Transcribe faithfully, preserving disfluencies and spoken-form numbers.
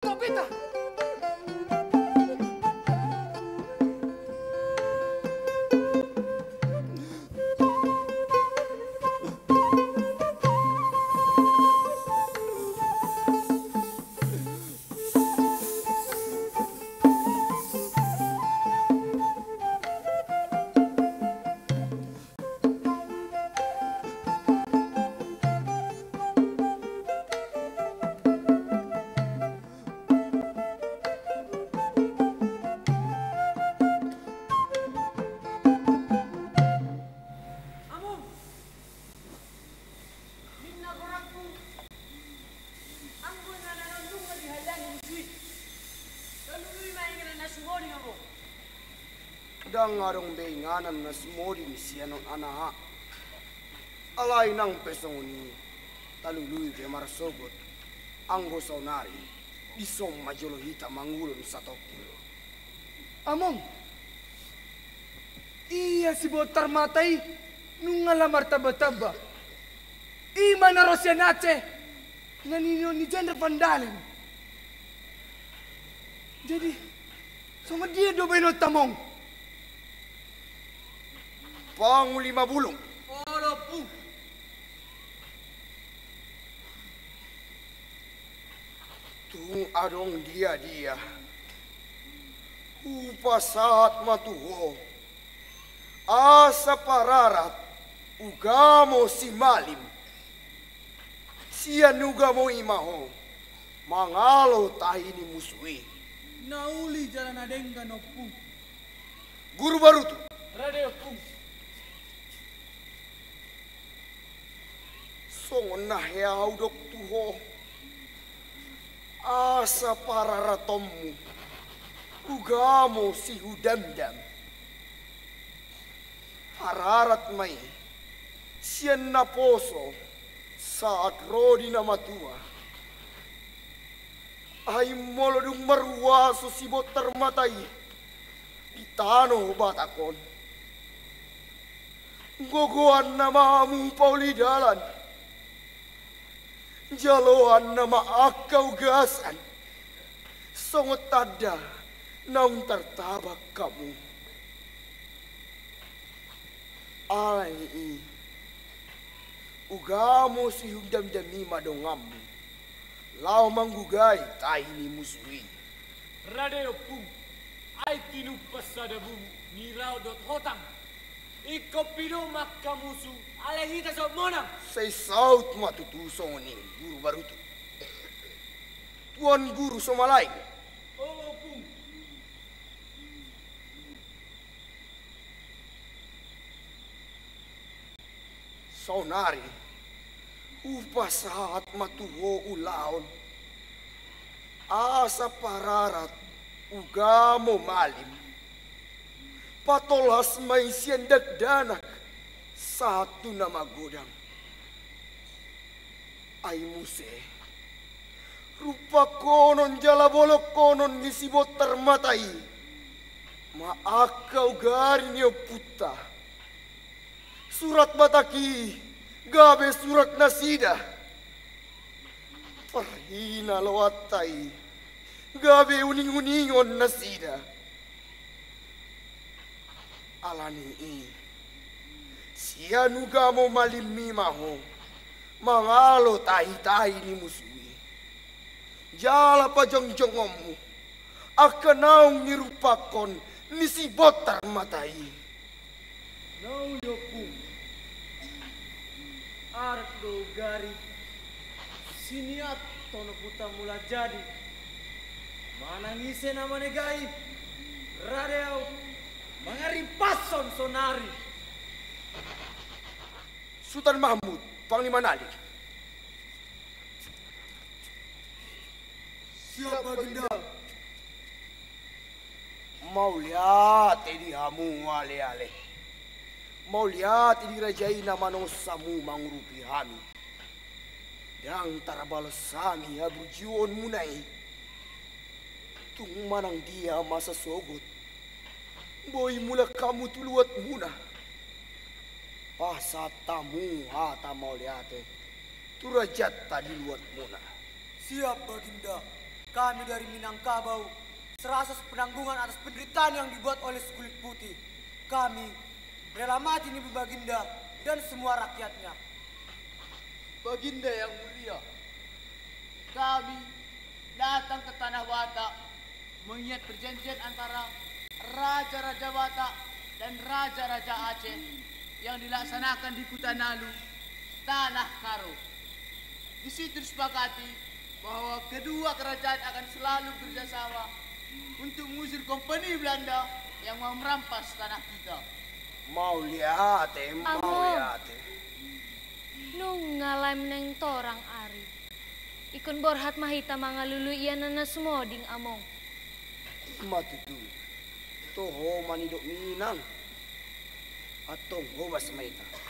Topita. Among, ninna goarangku, anggo na nanon nunga dihaliangi musu i. Talului ma inganan na sumoding, among. Ndang adong be inganan na sumoding sian on, anakha. Alai nang pe songon i, talului pe marsogot, anggo saonari dison ma jolo hita mangulon satongkin. Among, ia si Botar Mata i nunga lam martamba-tamba. I ma na ro sian Aceh, na ninna ni Janda Pandalen. Jadi, songon dia do baenonta, Among? Pangoli ma bulung. Olo, Ompung. Tung adong dia-dia, hupasahat ma tu ho asa pararat ugamo si Malim. Sian ugamo i ma ho mangalo tahi ni musu i. Na uli jala na denggan, Ompung. Guru Barutu. Rade, Ompung. Songon na hea hudok tu ho, asa pararatonmu ugamo si Hudamdam. Pararat ma i sian naposo saat ro di na matua. Ai molo dung marhuaso si Botar Mata i di tano Batak on, gogoanna ma hamu pauli dalan. Jaloanna ma angka ugasan songon tanda naung tartabang hamu. Alani i, ugamo si Hudamdam i ma donganmu laho manggugai tahi ni musu i. Rade, Ompung. Ai tinumpas sada bubu ni raot dohot hotang. Ingkon pidong ma angka musu, alai hita so monang. Sai saut ma tutu songon i, Guru Barutu. Tuan Guru Somalaing. O, Ompung. Saonari hupasahat ma tu ho ulaon asa pararat ugamo Malim. Patolhas ma i sian dakdanak sahat tu na magodang. Ai muse rumpangkonon jala bolongkonon ni si Botar Mata i ma angka ugari ni ompunta. Surat Batak i gabe surat nasida. Parhinaloanta i gabe uning-uningon nasida. Alani i, sian ugamo Malim i ma ho mangalo tahi-tahi ni musu i. Jala pajongjongonmu angka naung nirumpangkon ni si Botar Mata i. Na uli, Ompung. Adat do ugari siniat tono Puta Mula Jadi. Manang ise na manegai, rade ahu mangarimpashon saonari. Sutan Mahmud, Panglima Nali. Siap, Baginda. Mauliate di hamu, ale-ale. Mauliate di raja i na manongos hamu mangurupi hami. Ndang tarbalos hami haburjuonmuna i. Tung manang dia masa sogot, boi mulak hamu tu luatmuna. Pasahat hamu hata mauliate tu rajanta di luatmuna. Siap, Baginda. Kami dari Minangkabau serasa sepenanggungan atas penderitaan yang dibuat oleh si Kulit Putih. Kami rela mati demi Baginda dan semua rakyatnya. Baginda yang mulia, kami datang ke Tanah Batak mengingat perjanjian antara raja-raja Batak dan raja-raja Aceh yang dilaksanakan di Kota Nalu, Tanah Karo. Di situ disepakati bahwa kedua kerajaan akan selalu bekerjasama untuk mengusir kompeni Belanda yang mau merampas tanah kita. Mauliate, Among. Mauliate. Nunga lae menaeng torang ari. Ingkon borhat ma hita mangalului ia na sumoding, Among. Ima tutu. Toho ma nidok Minang. Antong hobas ma hita.